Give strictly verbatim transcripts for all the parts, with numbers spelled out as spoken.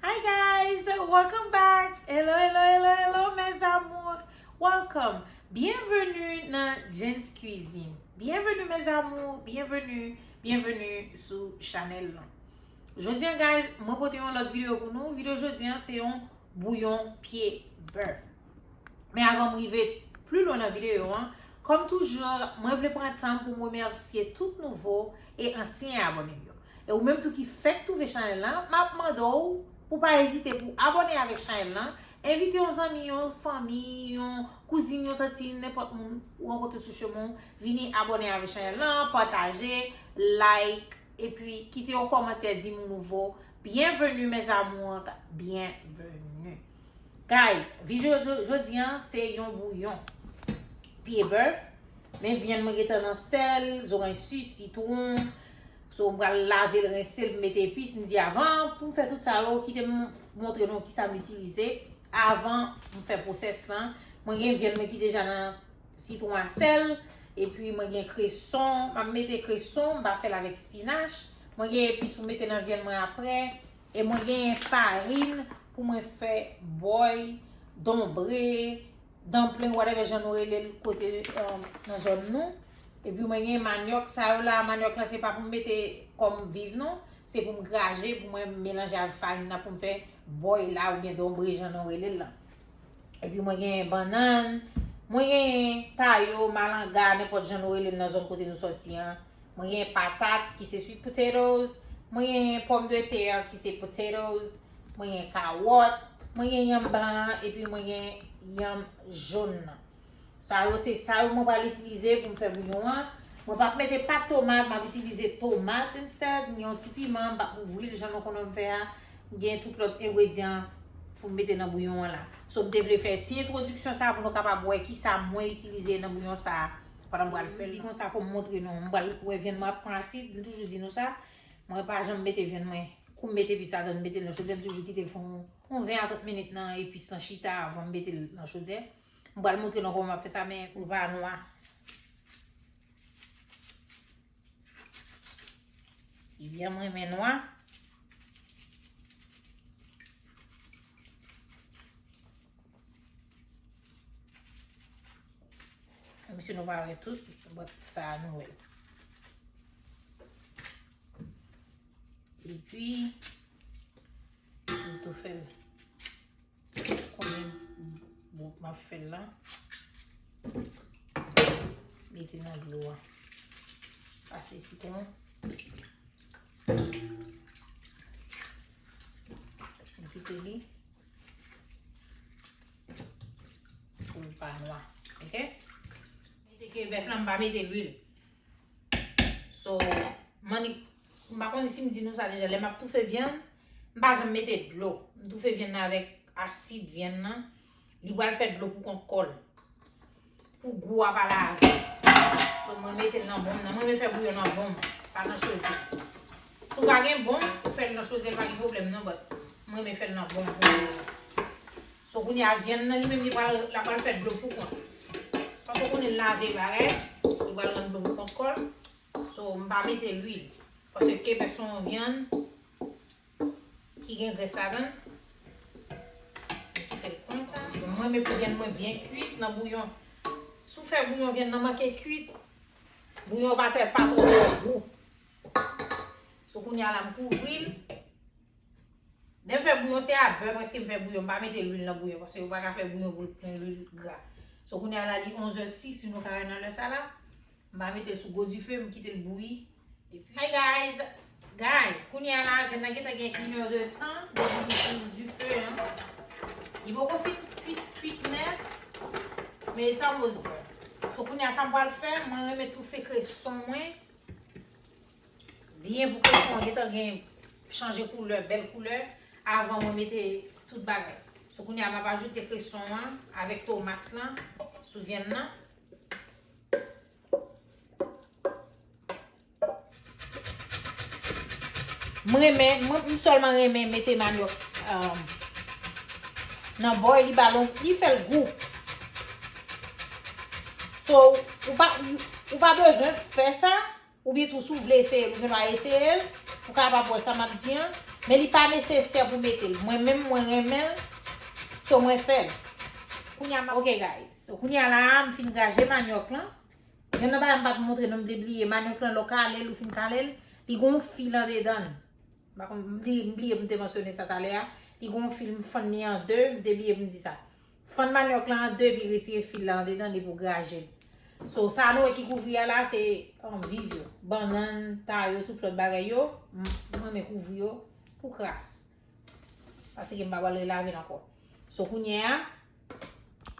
Hi guys, welcome back. Hello, hello, hello, hello, mes amours. Welcome. Bienvenue dans Jen's Cuisine. Bienvenue, mes amours. Bienvenue, bienvenue sou chanèl lan. Jodi a, guys, mwen pote yon lòt videyo pou nou. Videyo jodi a, se yon bouyon pye bèf. Men avan m rive pli lwen nan videyo an, kòm toujou, mwen vle pran tan pou m remèsye tout nouvo e ansyen abòne m yo. E ou menm tou ki fèk twouve chanèl lan, m ap mande w pou pa ezite pou abòne avèk chanèl lan, envite yon zanmi, yon fanmi, yon kouzin, yon tantin, nenpòt moun ou rankontre sou chemen w, vini abòne avèk chanèl lan, pataje, like, epi kite yon kòmantè, di m ou nouvo. Bienvenue, mes amours, bienvenue. Guys, videyo jodi a, se yon bouyon pye bèf. Men vyann mwen gentan nan sèl, zoranj si, sitwon. So, m pral lave l, rense l, mete epis. M di avan pou m fè tout sa yo, kite m montre nou kisa m itilize avan m fè pwosès lan. Mwen gen vyann mwen ki deja nan sitwon a sèl. Epi mwen gen kreson, m ap mete kreson, m pa fè l avèk spinach. Mwen gen epis pou mete nan vyann mwen apre. E mwen gen farin pou mwen fè bòy, donbre, dumpling, whatever jan nou rele l kote, um, nan zòn nou. Epi mwen gen manyòk, sa yo la, manyòk la se pa pou m mete kòm viv non, se pou m graje, pou mwen melanje avèk farin nan pou m fè bòy la oubyen donbre jan nou rele l lan. Epi mwen gen bannann, mwen gen tayo, malanga, nenpòt jan nou rele l nan zòn kote nou sòti an. Mwen gen patat ki se sweet potatoes, mwen gen pòmdetè ki se potatoes, mwen gen kawòt, mwen gen yanm blan an, epi mwen gen yanm jòn nan. Sa yo se sa yo mwen pral itilize pou m fè bouyon an. Mwen p ap mete pat tomat, m ap itilize tomat instead. M gen yon ti piman, m p ap ouvri l jan nou konnen m fè a. M gen tout lòt engredyan pou m mete nan bouyon an la. So, m te vle fè ti entwodiksyon sa pou nou kapab wè kisa mwen itilize nan bouyon sa pandan m pral fè l. Di konsa, fò m montre nou. M pral wè vyann mwen ap pran asid, m toujou di nou sa. Mwen pa janm mete vyann mwen. Kou m mete epis ladan, m mete l nan chodyè, m toujou kite l fè yon, yon ven a trant minit nan epis lan chita avan m mete l nan chodyè. M pral montre nou kòman m ap fè sa, men pou l pa nwa. Yanm renmen nwa. Menm si nou pa wè tout, but sa nou wè. Epi, m tou fè l. Konbyen bout m ap fè l la. Mete nan dlo a. Pase sitwon. M kite li. Pou l pa nwa. Oke? Mete ke bèf la, m pa mete lwil. So, m annik, m pa konn si m di nou sa deja, lè m ap toufe vyann, m pa janm mete dlo. M toufe vyann nan avèk asid vyann nan. Li pral fè dlo pou kont kò l. Pou gou a pa lave. So, mwen mete l nan bonm nan. Mwen renmen fè bouyon nan bonm, pa nan chodyè. Si w pa gen bonm, ou fè l nan chodyè, l pa gen pwoblèm non, but mwen renmen fè l nan bonm pou mwen. So, kounye a, vyann nan li menm, li pral, l ap pral fè dlo pou kont. Paske w konnen l lave bagay, li pral rann dlo pou kont kò l. So, m pa mete lwil. Paske kebèf se yon vyann ki gen grès ladan l. Kite l konsa. Mwen renmen pou vyann mwen byen kuit nan bouyon. Si w fè bouyon vyann nan manke kuit, bouyon pa tè, pa twò, twò gou. So, kounye a la, m kouvri l. Lè m fè bouyon, se a bè prèske m fè bouyon. M pa mete lwil nan bouyon, paske yo pa ka fè bouyon pou l plen lwil gra. So, kounye a la, li onz è sis, si nou ka wè nan lè sa la. M pa mete l sou gwo dife, m kite l bouyi. Epi, hi guys! Guys, kounye a la, vyann nan gentan gen inè de tan depi li sou dife an. Li poko fin kuit, kuit nèt, men it's almost done. So, kounye a, sa m pral fè, mwen renmen toufe kreson mwen. Byen pou kreson an gentan gen chanje koulè, bèl koulè, avan mwen mete tout bagay. So, kounye a, m ap ajoute kreson an avèk tomat lan sou vyann nan. M renmen, mwen, m sèlman renmen mete manyòk, um, nan bòy, li ba l, li fè l gou. So, ou pa, ou pa bezwen fè sa, oubyen tou si w vle eseye l, ou gen dwa eseye l, pou w kapab wè sa m ap di an. Men li pa nesesè pou mete l. Mwen menm, mwen renmen l. So, mwen fè l. Kounye a, m ap- ok, guys. So, kounye a la, m fin graje manyòk lan. Gen nan bagay m pa t montre nou, m te bliye. Manyòk lan, lè w kale l, ou fin kale l, li gon fil andedan l. M pa konn, m bli-, m bliye pou m te mansyone sa talè a. Li gon fil, m fann li an de, m te bliye pou m di sa. Fann manyòk lan an de, epi retire fil la andedan li pou graje l. So, sa nou wè ki kouvri a la, se, um, viv yo. Bannann, ta yo, tout lòt bagay yo, m-, mwen renmen kouvri yo pou kras. Paske m pa pral relave l ankò. So, kounye a,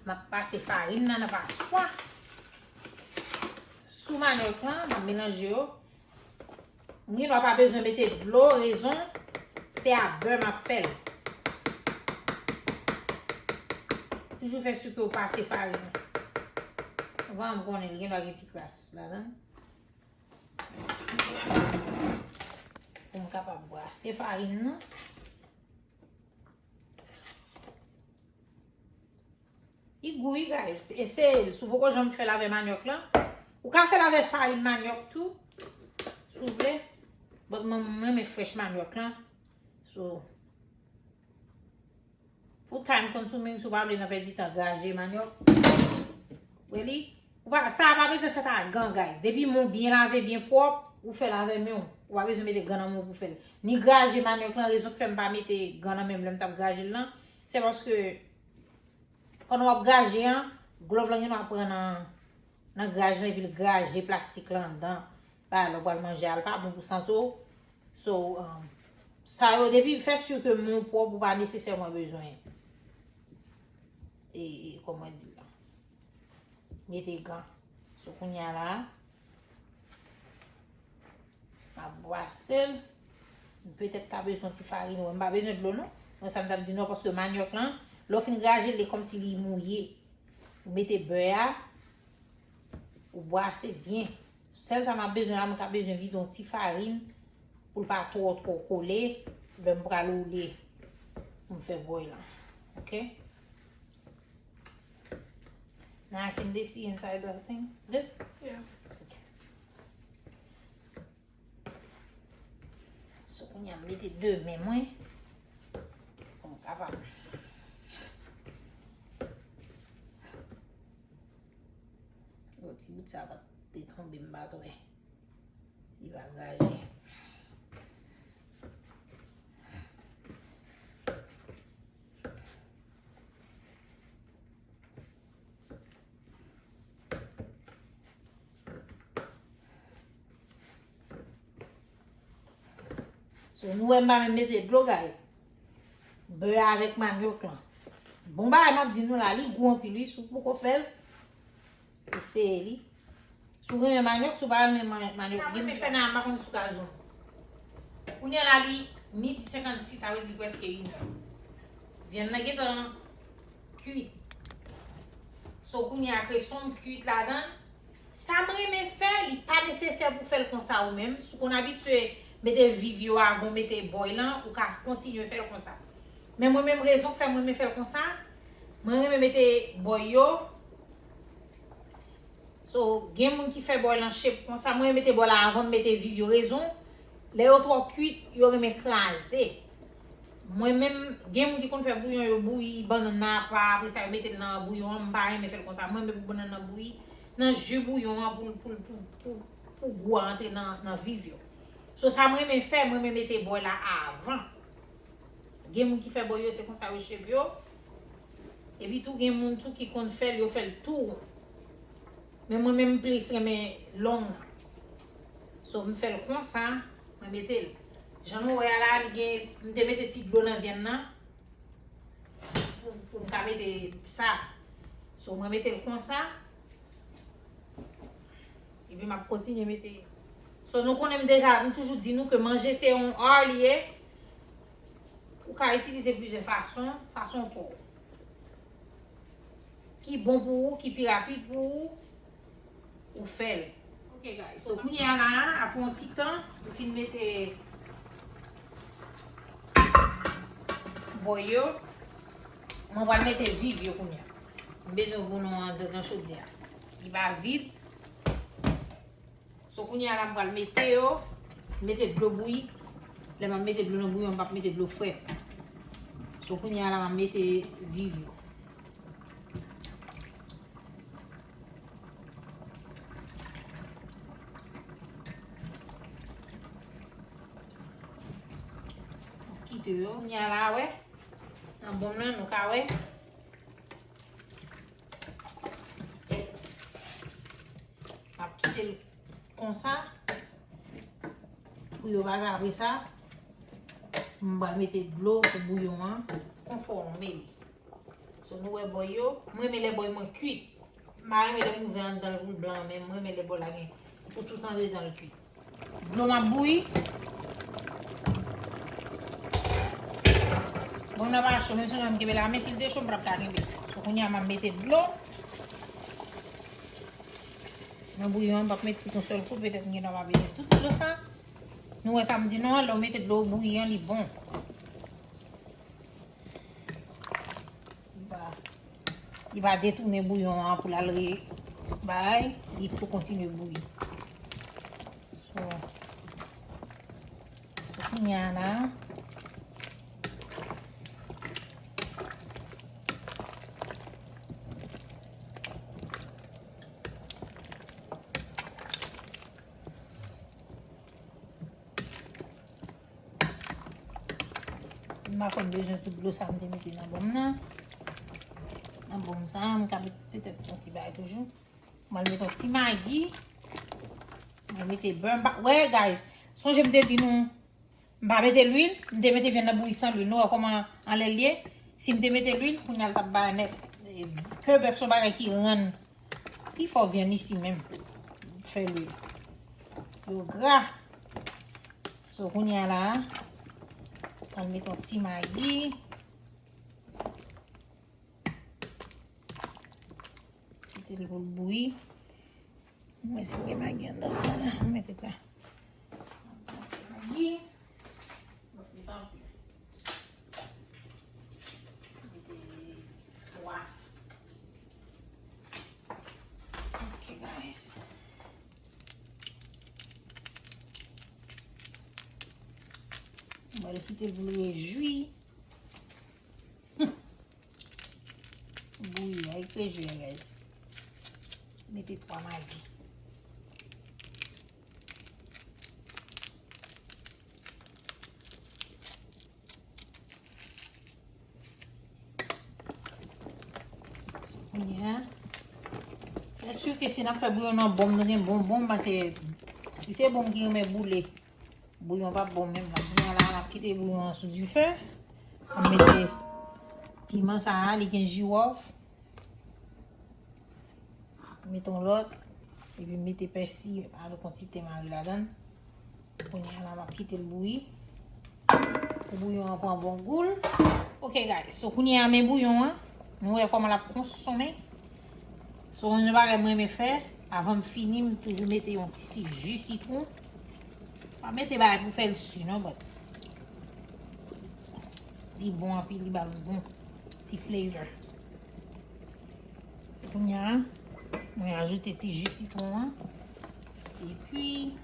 m ap pase farin nan nan paswa. Sou manyòk lan, m ap melanje yo. M gen dwa pa bezwen mete dlo, rezon, se a bè m ap fè l. Toujou fè si ke w pase farin. Anvan m konnen, li gen dwa gen ti kras ladan. Pou m kapab brase farin nan. Li gou, wi, guys. Eseye l. Si w poko janm fè l avè manyòk lan, ou ka fè l avè farin manyòk tou, si w vle. But mwen, mwen renmen frèch manyòk lan. So, pou time consuming, si w pa vle nan pèdi tan, graje manyòk. Really? Ou pa, sa a pa bezwen fèt a gan, guys. Depi men w byen lave, byen pwòp, ou fè l avè men w. Ou pa bezwen mete gan nan men w pou fè l. Ni graje manyòk lan, rezon k fè m pa mete gan nan men m lè m t ap graje l lan, se paske pandan w ap graje an, glòv lan gen dwa pran nan, nan graj lan epi l graje plastik lan anndan. Bagay la w pral manje a, l pa bon pou sante w. So, um, sa yo, depi fè si ke men w pwòp, ou pa nesesèman bezwen e, e, kòman di la? Mete gan. So, kounye a la, m ap brase l. M petèt ka bezwen ti farin, wè, m pa bezwen dlo, non. Mwen, sa m t ap di nou, paske manyòk lan, lè w fin graje l, li kòmsi li mouye. Ou mete bè a, ou brase byen. Sèl sa m ap bezwen la, mwen ka bezwen vide yon ti farin pou l pa twò, twò kole lè m pral woule pou m fè bòy lan. Ok? Now I can they see inside the thing? Good? Yeah. Ok. So, kounye a, m mete de men mwen pou m kapab. Bon, ti bout sa pa te tonbe, m pa t wè. Li pa graje. So, nou wè m pa menm mete dlo, guys. Bè avèk manyòk lan. Bon bagay m ap di nou la, li gou anpil, wi, si w poko fè l. Eseye li. Si w renmen manyòk, si w pa renmen man-, manyòk, sa mwen fè nan, m pa konn si w ka zoom. Kounye a la, li midi senkannsis, sa vle di prèske inè. Vyann nan gentan kuit. So, kounye a, kreson m kuit ladan l. Sa m renmen fè, li pa nesesè pou fè l konsa ou menm. Si w konn abitye mete viv yo avan w mete bòy lan, ou ka kontinye fè l konsa. Men mwen menm, rezon k fè mwen renmen fè l konsa, mwen renmen mete bòy yo. So, gen moun ki fè bòy lan shape konsa. Mwen mete bòy la avan m mete viv yo. Rezon, lè yo twò kuit, yo renmen kraze. Mwen menm, gen moun ki konn fè bouyon, yo bouyi bannann nan apa, apre sa yo mete l nan bouyon an. M pa renmen fè l konsa. Mwen renmen pou bannann nan bouyi nan ji bouyon an pou, pou, pou, pou, pou gou a antre nan, nan viv yo. So, sa mwen renmen fè, mwen renmen mete bòy la avan. Gen moun ki fè bòy yo, se konsa yo shape yo. Epi tou, gen moun tou ki konn fè l, yo fè l tou won. Men mwen menm, m plis renmen long nan. So, m fè l konsa, mwen mete l. Jan nou wè a la, li gen, m te mete ti dlo nan vyann nan. Pou, pou m ka mete sa. So, mwen mete l konsa. Epi m ap kontinye mete. So, nou konnen m deja, m toujou di nou ke manje se yon art li ye. Ou ka itilize plizyè fason, fason pa w. Ki bon pou ou, ki pi rapid pou ou, ou fè l. Ok, guys. So, kounye a la, apre yon ti tan, ou fin mete bòy yo, mwen pral mete viv yo kounye a. M bezwen gounon an nan chodyè a. Li pa vid. So, kounye a la, m pral mete yo, mete dlo bouyi. Lè m ap mete dlo nan bouyon, m p ap mete dlo frèt. So, kounye a la, m ap mete viv yo. Kite yo. Kounye a la, wè. Nan bonm nan, nou ka wè. M ap kite l konsa. Pou yo pa ka apre sa, m pral mete dlo pou bouyon an konfòme li. So, nou wè bòy yo. Mwen renmen lè bòy mwen kwit. M pa renmen lè m ouvè anndan l pou l blan, men mwen renmen lè bòy la gen pou tout andedan l kwit. Dlo m ap bouyi. Bon, nan pa cho, men si m kenbe la, men si l te cho, m p ap ka kenbe. So, kounye a, m ap mete dlo. Nan bouyon an, m p ap mete tout yon sèl kou, petèt m gen dwa pa mete tout dlo sa. Nou wè sa m di nou an, lè w mete dlo bouyi an, li bon. Li pa, li pa detounen bouyon an pou l al re-, bay, li tou kontinye bouyi. So, so kounye a la, m pa konn bezwen tout dlo sa m te mete nan bonm nan. Nan bonm sa, m ka met petèt yon ti bagay toujou. Mwen mete yon ti magi. Mwen mete bè. M pa, wè, guys. Sonje m te di nou, m pa mete lwil. M te mete vyann nan bouyi san lwil. Nou wè kòman anlè l ye? Si m te mete lwil, kounye a l t ap bay nèt. Ke bèf se yon bagay ki rann pi fò vyann isi menm. Fè lwil. Yo gra. So, kounye a la, mwen mete yon ti magi. Kite l pou l bouyi. Mwen si m gen magi anndan sa la, m mete sa. Magi. Mwen mete anpil. Mete twa. Ok, guys. Mwen kite l pou l rejwi. Bouyi a, e krejwi a, guys. Mete twa magi. Kounye a, byen si ke si n ap fè bouyon nan bonm, nou gen bon bonm, paske si se bonm ki renmen boule, bouyon p ap bon menm la. Kounye a la, m ap kite bouyon an sou dife. M mete piman sa a, li gen jiwòf. Mete yon lòt, epi mete pèsi avèk yon ti ten mari ladan l. Kounye a la, m ap kite l bouyi. Pou bouyon an pran bon gou l. Ok, guys. So, kounye a, men bouyon an. Nou wè kòman l ap konsonmen. So, yon bagay mwen renmen fè, avan m fini, m toujou mete yon ti si ji sitwon. Pa mete bagay pou fè l si, non, but li bon anpil, li ba l bon ti flavor. Kounye a, mwen ajoute ti ji sitwon an. Epi,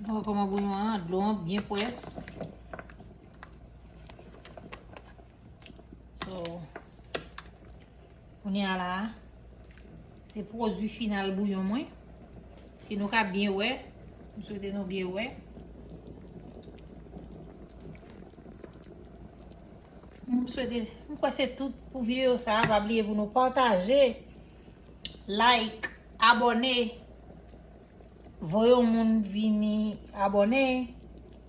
nou wè kòman bouyon an, dlo an byen pwès. So, kounye a la, se pwodui final bouyon mwen. Si nou ka byen wè, m swete nou byen wè. M swete, m kwè se tout pou videyo sa a. Pa bliye pou nou pataje, like, abòne, voye yon moun vini abòne,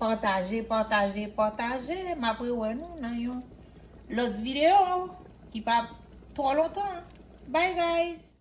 pataje, pataje, pataje. M ap rewè nou nan yon lòt videyo ki pa twò lontan. Bye, guys!